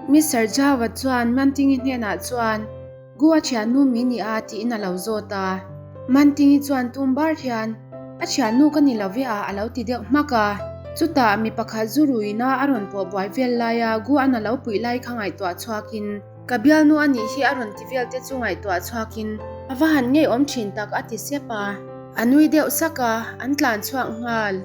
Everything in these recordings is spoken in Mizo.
Mister Zhao-a chuan Mantingi hnenah chuan, Gu a thiannu mi ni a? tiin a lo zawt a. Mantingi chuan tum bar hian, A thiannu ka ni lo ve a a lo ti deuh hmak a. Chutah mi pakhat zu ruina a rawn pawh buai vel laia Gu an a lo puih lai kha ngaihtuah chhuakin, Ka bialnu a nih hi a rawn ti vel te chu ngaihtuah chhuakin, A va han ngeiawm thin tak a ti sep a. A nui deuh sak a, an tlan chhuak nghal.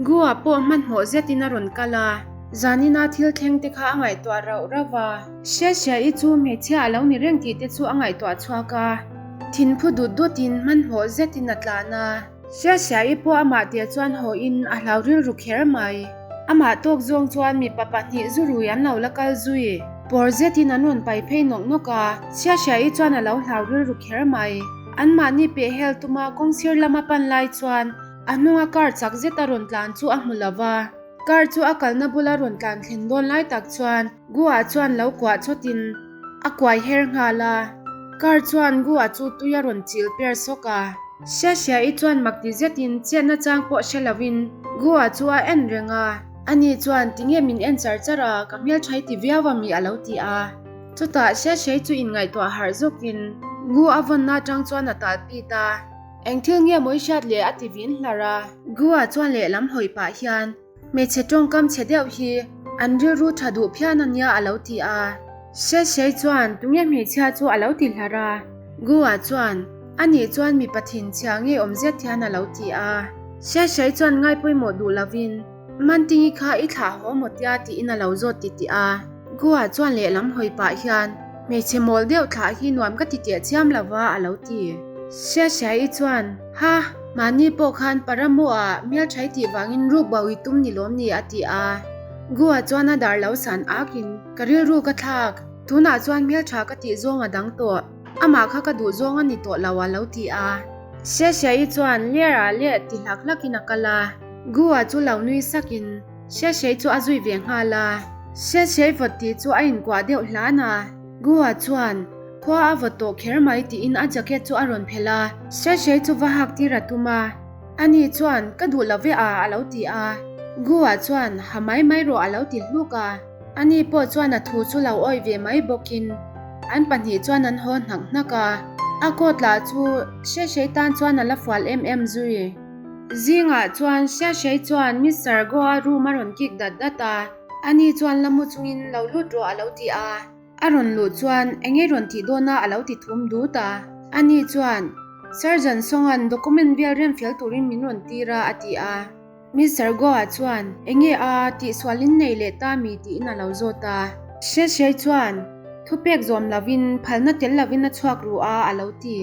Gua pawh hmanhmawh zetin a rawn kal a, zanina thil thleng te kha a ngaihtuah rauh rauh va. Hriathriaii chu hmeichhia a lo ni reng tih te chu a ngaihtuah chhuak a, thinphu dut dutin hmanhmawh zetin a tlan a. Hriathriaii pawh amah teh chuan hawiin a hlau rilru kher mai. Amah tawk zawng chuan mipa pahnih zu rui an lo la kal zui. Pawr zetin an rawn pai phei nawk nawk a, Hriathriaii chuan a lo hlau rilru kher mai. Anmahni pehhel tuma kawngsir lama pan lai chuan A hnunga car chak zet a rawn tlan chu a hmu lo va, car chu a kalna bula rawn tlan thlen dawn lai tak chuan Gua chuan lo kuah chawtin a kuai her nghal a, car chuan Gua chu tui a rawn chil per sawk a. Hria Hria-i chuan mak ti zetin chetna chang pawh hre lovin Gua chu a en reng a, ani chuan tinge min en char char a, ka hmeltha i ti viau a mi a lo ti a. Chutah Hria Hria-i chu inngaihtuah harh zawkin Gua a vawnna atang chuan a tal pit a. Eng thil nge mawi hriat leh a ti vin hlar a. Gua chuan lehlam hawi pah hian hmeichhe tawngkam chhe deuh hi an rilru tha duh phian a nia a lo ti a. Hre hrei chuan tunge hmeichhia chu a lo ti hlar a. Gua chuan a nih chuan mipa thinchhia nge awm zet hian a lo ti a. Hre hrei chuan ngai pawimawh duh lovin Mantingi kha i thlah haw maw tia tiin a lo zawt ti tih a. Gua chuan lehlam hawi pah hian hmeichhe mawl deuh thlah hi nuam ka ti teh chiam lo va a lo ti. Hriathriaii chuan, Ha, mahni pawh khan Paramoa hmelthai tih vangin ruk bo i tum ni lawm ni a ti a. Gua chuan a dar lo san akin, Ka rilru ka thlak, tunah chuan hmeltha ka tih zawng a dang tawh, amah kha ka duh zawng a ni tawh lo a lo ti a. Hriathriaii chuan ler ah leh ti hlak hlakin a kal a. Gua chu lo nui sakin Hriathriai chu a zui ve nghal a. Hriathriai vawt tih chu a inkuah deuh hlan a. Gua chuan, Khua a vawt tawh kher mai tiin a jacket chu a rawn phelh a. Hriathriai chu va hak tir a tum a. Ani chuan, Ka duh lo ve a a lo ti a. Gua chuan, Ha mai mai rawh a lo ti hluk a. Ani pawh chuan a thu chu lo awih ve mai bawkin an pahnih chuan an haw hnak hnak a. A coat lah chu Hriathriai tan chuan a la fual em em zui. Zingah chuan Hriahrei chuan Mister Goa room a rawn kik dat dat a, ani chuan la mu chungin lo lut rawh a lo ti a. A rawn luh chuan eng ei rawn tih dawn a a lo ti thum dut a. Ani chuan Surgeon Songa'n document vel rem fel turin min rawn tir a a ti a. Mister Goa chuan enge a tihsualin nei leh ta mi tiin a lo zawt a. Hriahrei chuan thupek zawm lovin phalna tel lovin a chhuak ru a a lo ti.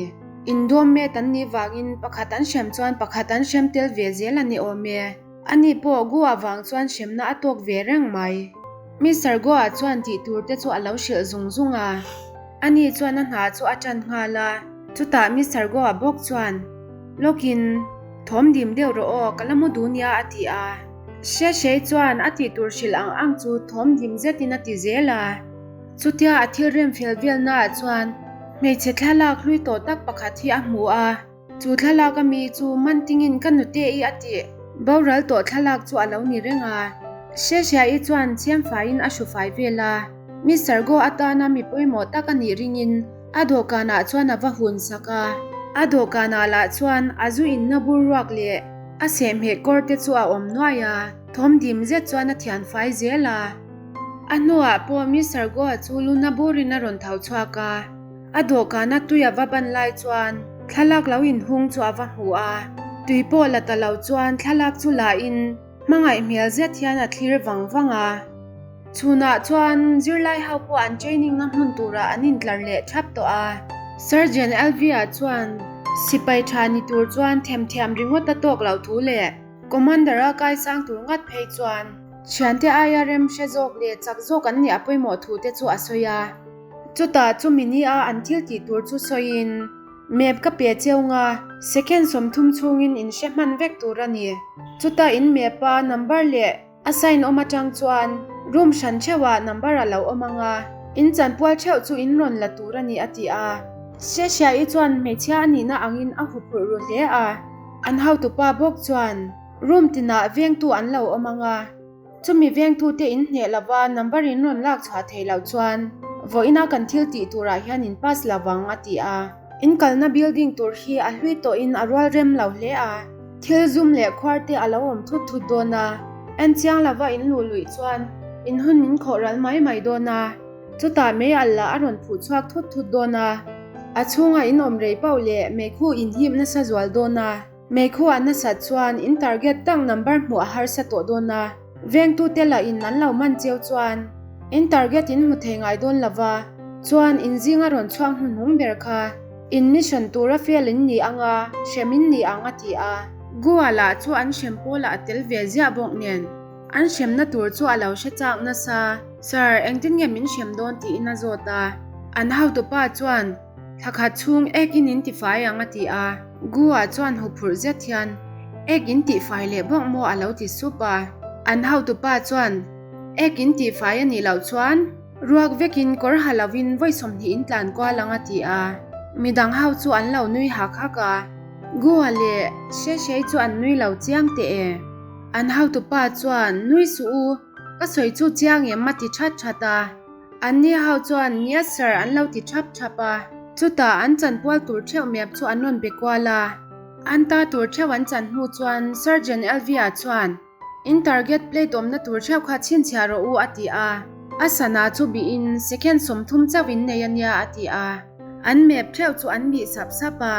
Indawm met an nih vangin pakhat an hrem chuan pakhat an hrem tel ve zel a ni awm e. Ani pawh Goa vang chuan hremna a tawk ve reng mai. Mister Goa chuan tih tur te chu a lo hrilh zung zung a. Ani chuan a hna chu a tan nghal a. Chutah Mister Goa bawk chuan, Lawkin, thawm dim deuh rawh aw, ka la mu duh nia a ti a. Hriahrei chuan a tih tur hrilh ang ang chu thawm dim zetin a ti zel a. Chutia a thil rem fel velnaah chuan hmeichhe thlalak hlui tawh tak pakhat hi a hmu a, chu thlalak ami chu Mantingin ka nute i a tih boral tawh thlalak chu a lo ni reng a. Hriahrehia chuan chhiamfaiin a hru fai vel a, Mister Go atana mi pawimawh tak a nih ringin a dawhkanah chuan a va hun sak a. A dawhkanah lah chuan a zu inna bur ruak leh a sehhmeh kawr te chu a awm nuai a, thawmdim zet chuan a thianfai zel a. A hnuah pawh Mister Goa chu luna burin a rawn tho chhuak a, a dawhkana tui a va ban lai chuan thlalak lo inhung chu a va hmu a, tui pawh la ta lo chuan thlalak chu la in hmangaih hmel zet hian a thlir vang vang a. Chhunah chuan zirlai ho pawh an training na hmun turah an intlar leh thap tawh a. Surgeon Elvia chuan sipai tha ni tur chuan themthiam ringawt a tawk lo thu leh Commander a kaisang tur ngat phei chuan Thiante aia rem hre zawk leh chak zawk an nih a pawimawh thu te chu a sawi a. Chutah chumi ni a an thil tih tur chu sawiin, Map ka pe cheu nga, second 30 chhungin in hre hman vek tur a ni. Chutah in map a number leh a sign awm atang chuan room hran theuhah number a lo awm ang a, in chanpual theuh chu in rawn la tur a ni a ti a. Hriathriaii chuan hmeichhia a nihna angin a huphurh ru hle a, an hotupa bawk chuan, Room tinah vengtu an lo awm ang a, Chumi vengtute in hneh lova number in rawn lak chhuah theih loh chuan vawiina kan thil tih turah hian in pass lovang a ti a. In kalna building tur hi a hlui tawhin a rual rem lo hle a, thil zum leh khuar te a lo awm thut thut dawn a, en chiang lova in luh luih chuan in hun in khawh ral mai mai dawn a, chutah mei alh lah a rawn phuh chhuak thut thut dawn a, a chhunga in awm rei pauh leh meikhu in hip nasa zual dawn a. Meikhu a nasat chuan in target tak number hmuh a harsa tawh dawn a, vengtute lah in an lo man cheu chuan in target in hmu thei ngai dawn lova, chuan in zinga rawn chhuak hnuhnung ber kha in mission tura fail in ni anga hrem in ni ang a ti a. Goa lah chu an hrem pawlah a tel ve ziah bawk nen an hremna tur chu a lo hre chak nasa, Sir, engtin nge min hrem dawn tiin a zawt a, an hotupa chuan Thla khat chhung ek in in tifai ang a ti a. Gu-ah chuan huphurh zet hian, Ek in tihfai leh bawk maw a lo ti sup a. An hotupa chuan, Ek in tihfai a nih loh chuan ruak vekin kawr ha lovin vawi 20 in tlan kual ang a ti a. Midang ho chu an lo nui hak hak a. Gu-a leh Sheshei chu an nui lo chiang teh e. An hotupa chuan, Nui suh u, ka sawi chu chiang em a ti that that a. Anni ho chuan Yes sir an lo ti thap thap a. Chutah an chanpual tur theuh mep chu an rawn be kual a. An ta tur theuh an chan hnu chuan Surgeon Elvia chuan In target plate awmna tur theuh kha chhinchhiah rawh u a ti a. A sana chu bihin second 30 chauh in nei a nia a ti a. An map theuh chu an bih sap sap a.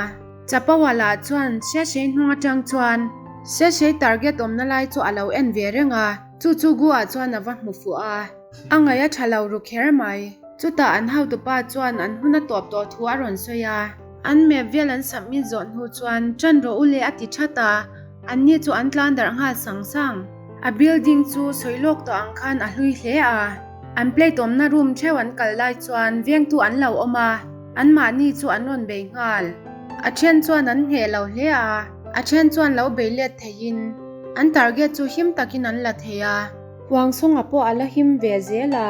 Chapawala chuan Sheshei hnung atang chuan Sheshei target awmna lai chu a lo en ve reng a. Chu chu Gu-ah chuan a va hmu fuh a. A ngaih a tha lo ru kher mai. Chutah an hotupa chuan an hun a tawp tawh thu a rawn sawi a. An map vel an submit zawh hnu chuan ṭan rawh u le a ti that a, anni chu an tlan darh nghal sang sang. A building chu sawi lawk tawh ang khan a hlui hle a. An plate awmna room theuh an kal lai chuan vengtu an lo awm a, anmahni chu an rawn bei nghal. A then chuan an hneh lo hle a, a then chuan lo bei let theiin an target chu him takin an la thei a. Huangsawnga pawh a la him ve zel a,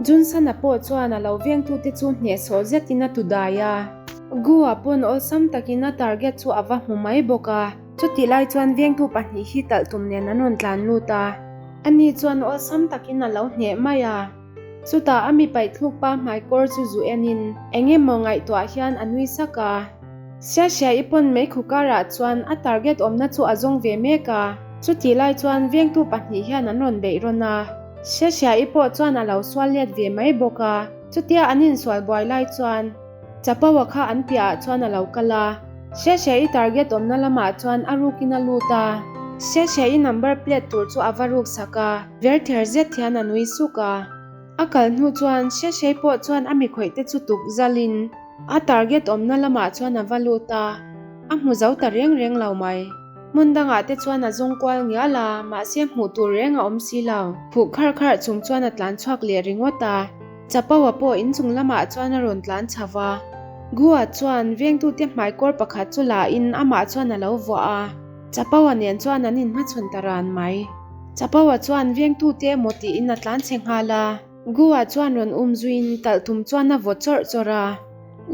Junsana pawh chuan a lo vengtute chu hnehsawh zetin a tu dai a. Gu-a pawn awlsam takin a target chu a va hmu mai bawk a, chutih lai chuan vengtu pahnih hi talh tum nen an rawn tlan lut a. Ani chuan awlsam takin a lo hneh mai a, chutah a mi paihthluk pa hmaikawr chu zu enin eng emaw ngaihtuah hian a nui sak a. Siasia i pawn meikhu karah chuan a target awmna chu a zawng ve mek a, chutih lai chuan vengtu pahnih hian an rawn beih rawn a. Siasia i pawh chuan a lo sual let ve mai bawk a, chutia an insual buai lai chuan Chapaua kha an piahah chuan a lo kal a. Siasia i target awmna lamah chuan a rukin a lut a, Siasia i number plate tur chu a va ruk sak a, verther zet hian a nui suk a. A kal hnu chuan Siasia i pawh chuan a mikhawih te chu tuk zalin, A target awmna lamah chuan a va lut a, a hmu zo ta reng reng lo mai. Hmun dangah te chuan a zawng kual ngial a, mahse hmuh tur reng a awm si lo. Khuh kharh kharh chung chuan a tlan chhuak leh ringawt a, Chapo-a pawh inchung lamah chuan a rawn tlan chho va. Gu-a chuan vengtute hmaikawr pakhat chu la in amah chuan a lo vuah a, Chapo-a nen chuan an inhmachhawn ta ran mai. Chapo-a chuan vengtute emaw tiin a tlan chhe nghal a. Gu-a chuan rawn um zuiin talh tum chuan a vaw chawrh chawrh a.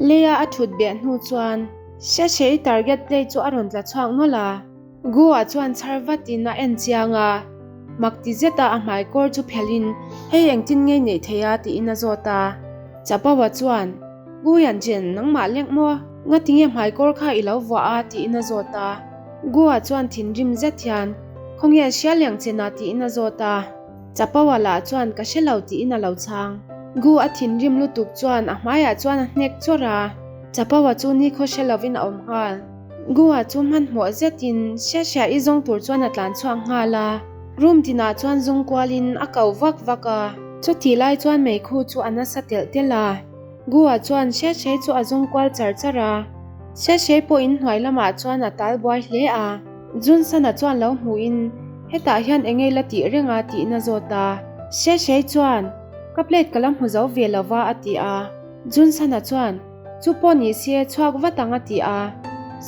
Leia a thut beh hnu chuan Sheshei target play chu a rawn tla chhuak nawlh a. Gu-a chuan chhar vatin a en chiang a, mak ti zeta a hmai kawr chu phelhin hei engtin ngei neih thei a tiin a zawt a. Chapaua chuan, Gu Yanchen, nangmah lek maw? Ngatinge hmai kawr kha i lo vuah a? tiin a zawt a. Gu-a chuan thinrim zet hian, Khawnge hrial leng chen a? tiin a zawt a. Chapaua lah chuan ka hre lo tiin a lo chhang. Gu a thinrim lutuk chuan a hmaiah chuan a hnek chawrh a, Chapaua chu nikhaw hre lovin a awm nghal. Gu a chu hmanhmawh zetin Xiaxia i zawng tur chuan a tlan chhuak nghal a, room tinah chuan zawng kualin a ko vak vak a. Chutih lai chuan meikhu chu a nasa telh telh a, Gu a chuan Xiaxia chu a zawng kual char char a. Xiaxia pawh inhnuai lamah chuan a tal buai hle a. Junsana chuan lo hmuhin, Hetah hian eng ei la tih reng a? tiin a zawt a. Sheshei chuan, Ka plate ka la hmu zo ve lo va a ti a. Junsana chuan, Chu pawh ni se, chhuak vat ang a ti a.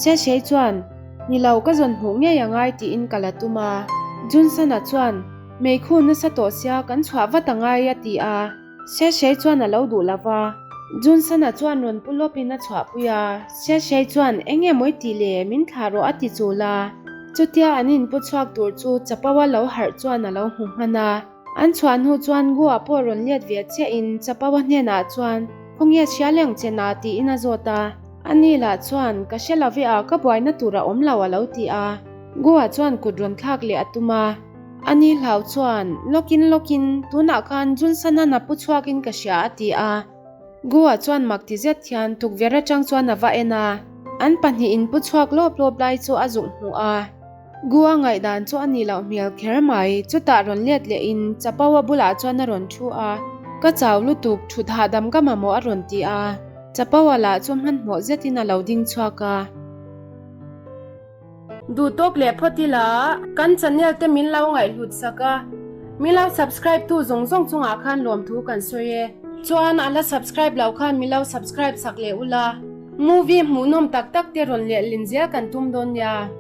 Sheshei chuan, Ni lo, ka zawn hmuh ngei a ngai tiin ka la tum a. Junsana chuan, Meikhu nasa tawh sia, kan chhuah vat a ngai a ti a. Sheshei chuan a lo duh lo va. Junsana chuan rawn pu lawpin a chhuahpui a. Sheshei chuan, Eng nge mawi tih le, min thlah rawh a ti chul a. Chutia an inpu chhuak tur chu Chapo-a lo harh chuan a lo hmu hman a. An chhuah hnu chuan Gua pawh rawn let ve chiahin Chapo-a hnenah chuan, Khawnge hria leng che na? tiin a zawt a. Ani lah chuan, Ka hre lo ve a, ka buaina tur a awm lo a lo ti a. Gua chuan kut rawn thlak leh a tum a. Ani hlau chuan, Lawkin lawkin, tunah khan Junsan-an a pu chhuakin ka hria a ti a. Gua chuan mak ti zet hian tukverh atang chuan a va en a, an pahnihin pu chhuak lawp lawp lai chu a zuk hmuh a. Gua ngaihdan chu a nih loh hmel kher mai, chutah rawn let lehin Chapo-a bulah chuan a rawn thu a, Ka chau lutuk, thut hahdam ka mamawh a rawn ti a. Chapo-a lah chu hmanhmawh zetin a lo ding chhuak a. Duh tawk leh phawt ila, kan channel te min lo ngaihhlut sak a, min lo subscribe tu zawng zawng chungah khan lawmthu kan sawi e. Chuan a la subscribe loh khan min lo subscribe sak leh ula, movie hmuhnawm tak tak te rawn lehlin zel kan tum dawn nia.